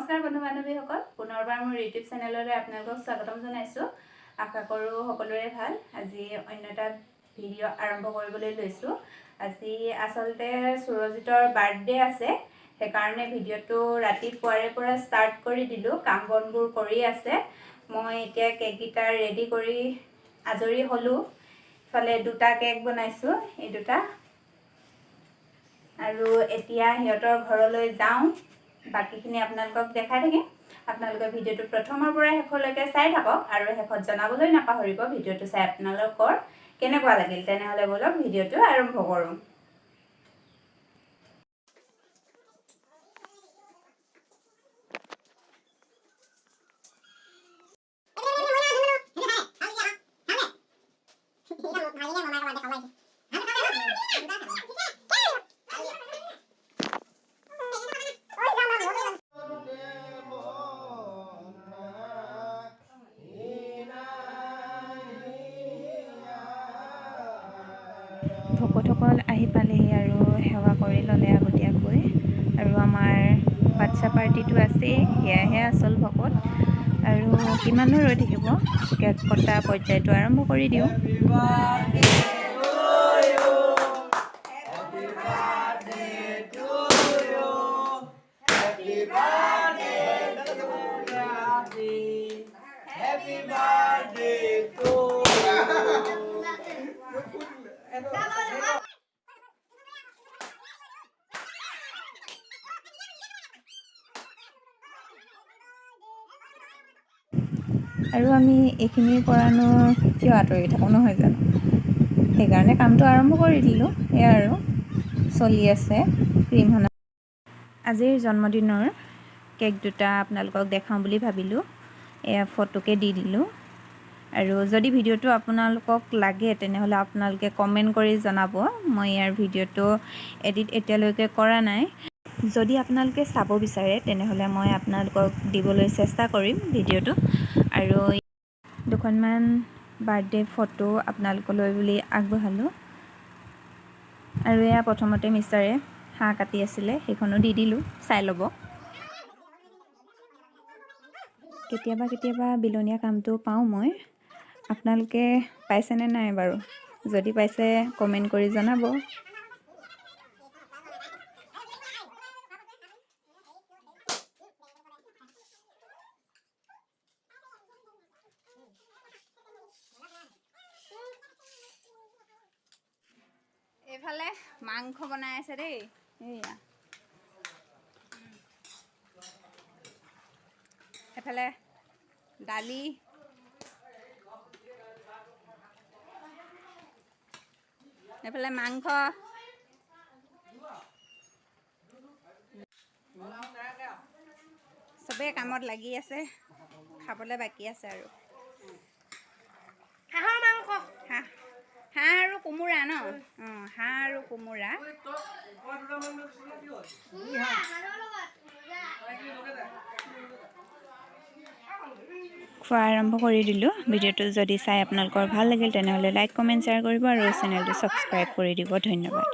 নমস্কাৰ বন্ধু বান্ধৱীসকল, পুনৰবাৰ মোৰ ইউটিউব চেনেললৈ আপোনালোকক স্বাগতম জনাইছোঁ। আশা কৰোঁ সকলোৰে ভাল। আজি অন্য এটা ভিডিঅ' আৰম্ভ কৰিবলৈ লৈছোঁ। আজি আচলতে সুৰজিতৰ বাৰ্থডে আছে, সেইকাৰণে ভিডিঅ'টো ৰাতিপুৱাৰে পৰা ষ্টাৰ্ট কৰি দিলোঁ। কাম বনবোৰ কৰি আছে। মই এতিয়া কেককেইটা ৰেডি কৰি আজৰি হ'লোঁ। ইফালে দুটা কেক বনাইছোঁ, এই দুটা। আৰু এতিয়া সিহঁতৰ ঘৰলৈ যাওঁ, বাকীখিনি আপোনালোকক দেখাই থাকিম। আপোনালোকে ভিডিঅ'টো প্ৰথমৰ পৰা শেষলৈকে চাই থাকক আৰু শেষত জনাবলৈ নাপাহৰিব ভিডিঅ'টো চাই আপোনালোকৰ কেনেকুৱা লাগিল। তেনেহ'লে ব'লক, ভিডিঅ'টো আৰম্ভ কৰোঁ। ভকতসকল আহি পালেহি আৰু সেৱা কৰি ল'লে আগতীয়াকৈ। আৰু আমাৰ বাচ্ছা পাৰ্টিটো আছেই, সেয়াহে আচল ভকত। আৰু কিমাননো ৰৈ থাকিব, কেক কটা পৰ্যায়টো আৰম্ভ কৰি দিওঁ। Happy birthday to you. আৰু আমি এইখিনিৰ পৰানো কিয় আঁতৰি থাকোঁ, নহয় জানো? সেইকাৰণে কামটো আৰম্ভ কৰি দিলোঁ। এয়া আৰু চলি আছে ক্ৰীম সনা। আজিৰ জন্মদিনৰ কেক দুটা আপোনালোকক দেখাওঁ বুলি ভাবিলোঁ। এয়া ফটোকে দি দিলোঁ। আৰু যদি ভিডিঅ'টো আপোনালোকক লাগে, তেনেহ'লে আপোনালোকে কমেণ্ট কৰি জনাব। মই ইয়াৰ ভিডিঅ'টো এডিট এতিয়ালৈকে কৰা নাই। যদি আপোনালোকে চাব বিচাৰে, তেনেহ'লে মই আপোনালোকক দিবলৈ চেষ্টা কৰিম ভিডিঅ'টো। আৰু দুখনমান বাৰ্থডে ফটো আপোনালোকলৈ বুলি আগবঢ়ালোঁ। আৰু এয়া প্ৰথমতে মিষ্টাৰে হাঁহ কাটি আছিলে, সেইখনো দি দিলোঁ, চাই ল'ব। কেতিয়াবা কেতিয়াবা বিলনীয়া কামটো পাওঁ মই। আপোনালোকে পাইছেনে নাই বাৰু? যদি পাইছে, কমেণ্ট কৰি জনাব। এইফালে মাংস বনাই আছে দেই। এইয়া এফালে দালি, এইফালে মাংস। চবেই কামত লাগি আছে, খাবলৈ বাকী আছে। আৰু হাঁহৰ মাংস। হাঁহ, হাঁহ আৰু কোমোৰা ন? অঁ, হাঁহ আৰু কোমোৰা। খোৱা আৰম্ভ কৰি দিলোঁ। ভিডিঅ'টো যদি চাই আপোনালোকৰ ভাল লাগিল, তেনেহ'লে লাইক, কমেণ্ট, শ্বেয়াৰ কৰিব আৰু চেনেলটো ছাবস্ক্ৰাইব কৰি দিব। ধন্যবাদ।